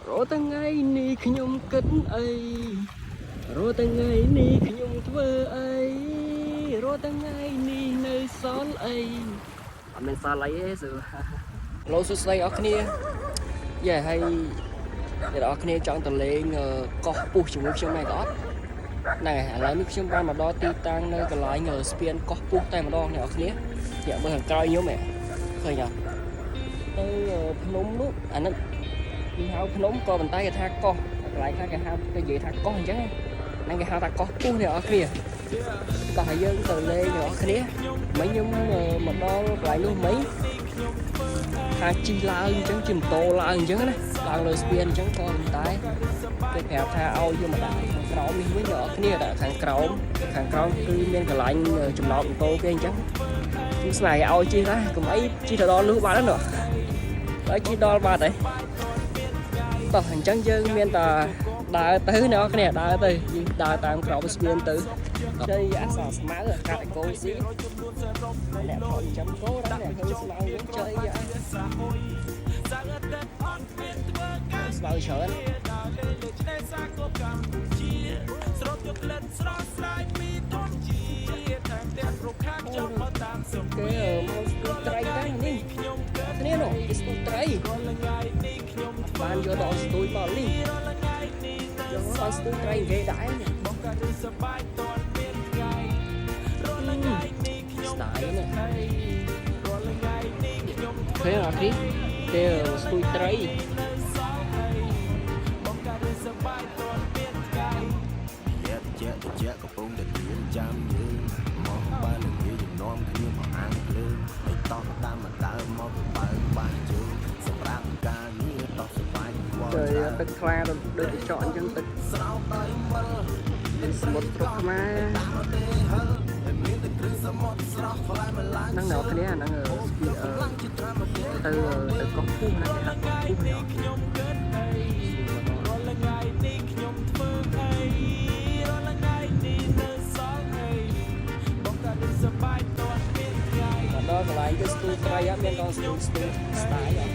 រាល់ថ្ងៃនេះខ្ញុំគិតអីរាល់ថ្ងៃនេះខ្ញុំធ្វើអីរាល់ថ្ងៃនេះនៅសល់អីអត់មានសល់អីទេសួរឡូសួស្តីអរគ្នាយ៉ាហើយអ្នកនរគ្នាចង់ទៅលេងកោះពស់ជាមួយខ្ញុំដែរក៏អត់ហ្នឹងហើយឥឡូវនេះខ្ញុំបានមកដល់ទីតាំងនៅកន្លែងស្ពានកោះពស់តែម្ដងអ្នកនរគ្នាអ្នកមើលខាងក្រោយខ្ញុំហ៎ឃើញអត់ទៅភ្នំនោះអាហ្នឹង គេហៅភ្នំក៏ប៉ុន្តែគេថាកោះកន្លែងខ្លះគេហៅគេនិយាយថាកោះអញ្ចឹងហ្នឹងគេហៅថាកោះពស់អ្នកនរគ្នាតោះឲ្យយើងទៅលេងអ្នកនរគ្នាមិញខ្ញុំមកដល់កន្លែងនោះមិញថាជិះឡើងអញ្ចឹងជិះម៉ូតូឡើងអញ្ចឹងណាឡើងលើស្ពានអញ្ចឹងក៏ប៉ុន្តែគេប្រាប់ថាឲ្យយកមកដាក់ខាងក្រោមនេះវិញអ្នកនរគ្នាដាក់ខាងក្រោមខាងក្រោមគឺមានកន្លែងចំណតម៉ូតូគេអញ្ចឹងជិះស្នេហ៍គេឲ្យជិះដែរកុំអីជិះទៅដល់នោះបាត់ហ្នឹងដល់ជិះដល់បាត់ហើយ តោះអញ្ចឹងយើងមានតែដើរទៅអ្នកគ្នាដើរទៅយើងដើរតាមក្រោមស្ពានទៅចៃអាសាស្មៅកាត់ឲ្យគោស៊ីអ្នកថតចាំគោដែរអ្នកឃើញស្មៅវិញចៃអាស្មៅច្រើនគេមកស្ទូចត្រីដែរនេះគ្នានោះគេស្ទូចត្រីបានយកដល់ស្ទូចមកនេះយកដល់ស្ទូចត្រីគេដែរនេះស្ដាយណាស់ឃើញអត់នេះគេស្ទូចត្រី ជាជាជាកំពុងតែទៀនចាំយើងមកបើនឹងនិយាយជំនាំគ្នាមកអាំងភ្លើងហើយតោះតាមមកដើមមកបើកបាសជើងសម្រាប់ការងារតោះសប្បាយខ្វល់ trời ទឹកថ្លាដូចដូចកញ្ចក់អញ្ចឹងទឹក ស្រោបដោយមិល សមុទ្រស្រុកខ្មែរ តាមទេហិលហើយមានតែគ្រឿងសមុទ្រស្រស់ថ្លៃម្លាញ ហ្នឹងអ្នកគ្នាហ្នឹងស្ពីទៅទៅកោះពស់ណាគេហៅកោះពស់អ្នក ខ្ញុំគិតអីរាល់ថ្ងៃនេះខ្ញុំធ្វើអីរាល់ថ្ងៃនេះនៅសល់អីបងក៏ដូចសប្បាយតន់មានថ្ងៃ ដល់កន្លែងគេស្ទូចត្រីអត់មានដល់ស្ទូចស្ទូចស្ដាយអត់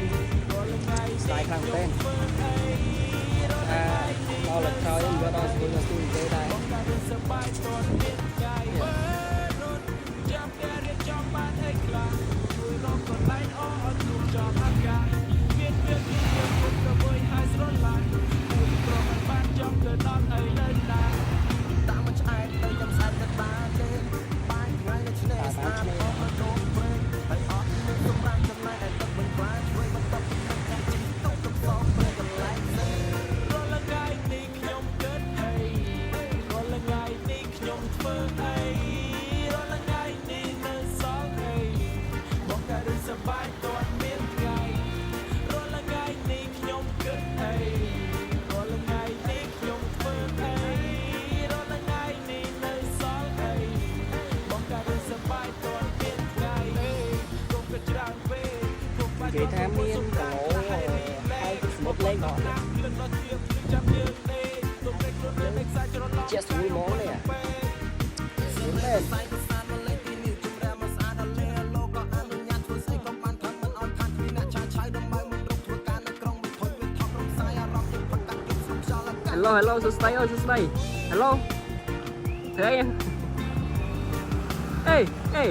ស្ដាយខ្លាំងមែនថាដល់លើក្រោយខ្ញុំយកដល់ស្ទូចស្ទូចគេដែរ ក៏ដូចសប្បាយតន់មានថ្ងៃរត់ចាំតែរៀបចំបានអីខ្លះជួយរកកន្លែងអស់អត់ទូចំអាកាសមានពេលខ្ញុំពុតទៅវិញហើយស្រឡាញ់មួយប្រហែលបានចំទៅដល់អីលើណា តាមមកឆ្អែតទៅខ្ញុំស្អាតទៅបាទេបាយថ្ងៃនៅឆ្នេរស្អាតអស់មកដងព្រេងហើយអត់មានសម្រាប់ចំណែកឯទឹកមិនខ្លាចជួយបន្ទប់ទឹកតែជីតុកទុកសងព្រេងកន្លែងផ្សេង រាល់ថ្ងៃនេះខ្ញុំគិតអីរាល់ថ្ងៃនេះខ្ញុំធ្វើអីរាល់ថ្ងៃនេះនៅសល់អីបងក៏ដូចសប្បាយតន់មានថ្ងៃរាល់ថ្ងៃនេះខ្ញុំគិតអីរាល់ថ្ងៃនេះខ្ញុំធ្វើអីរាល់ថ្ងៃនេះនៅសល់អីបងក៏ដូចសប្បាយតន់មានថ្ងៃកុំគិតច្រើនពេកកុំបាច់ និយាយថាមានគីឡូហើយទឹកសមុទ្រលេងដល់ លឹងដល់ធៀបចាំយើងទេទុំតែខ្លួនមានខ្សែច្រឡំ ជាស្រួលហ្មងនេះស្រួលមែន ផ្សាយប្រសាទមកលេងទីនេះជំរះមកស្អាតដល់លេលោកក៏អនុញ្ញាតធ្វើស្អីក៏បានថាមិនឲ្យខានគ្មានអ្នកឆាឆៅដើម្បីមិនរកធ្វើការនៅក្រុងមិនធុញវាថប់រំសាយអារម្មណ៍យើងផឹកកាត់ជុំស្រុកខ្យល់អាកាស Hello hello សួស្តីអូសួស្តី Hello ធ្វើអីអេអេ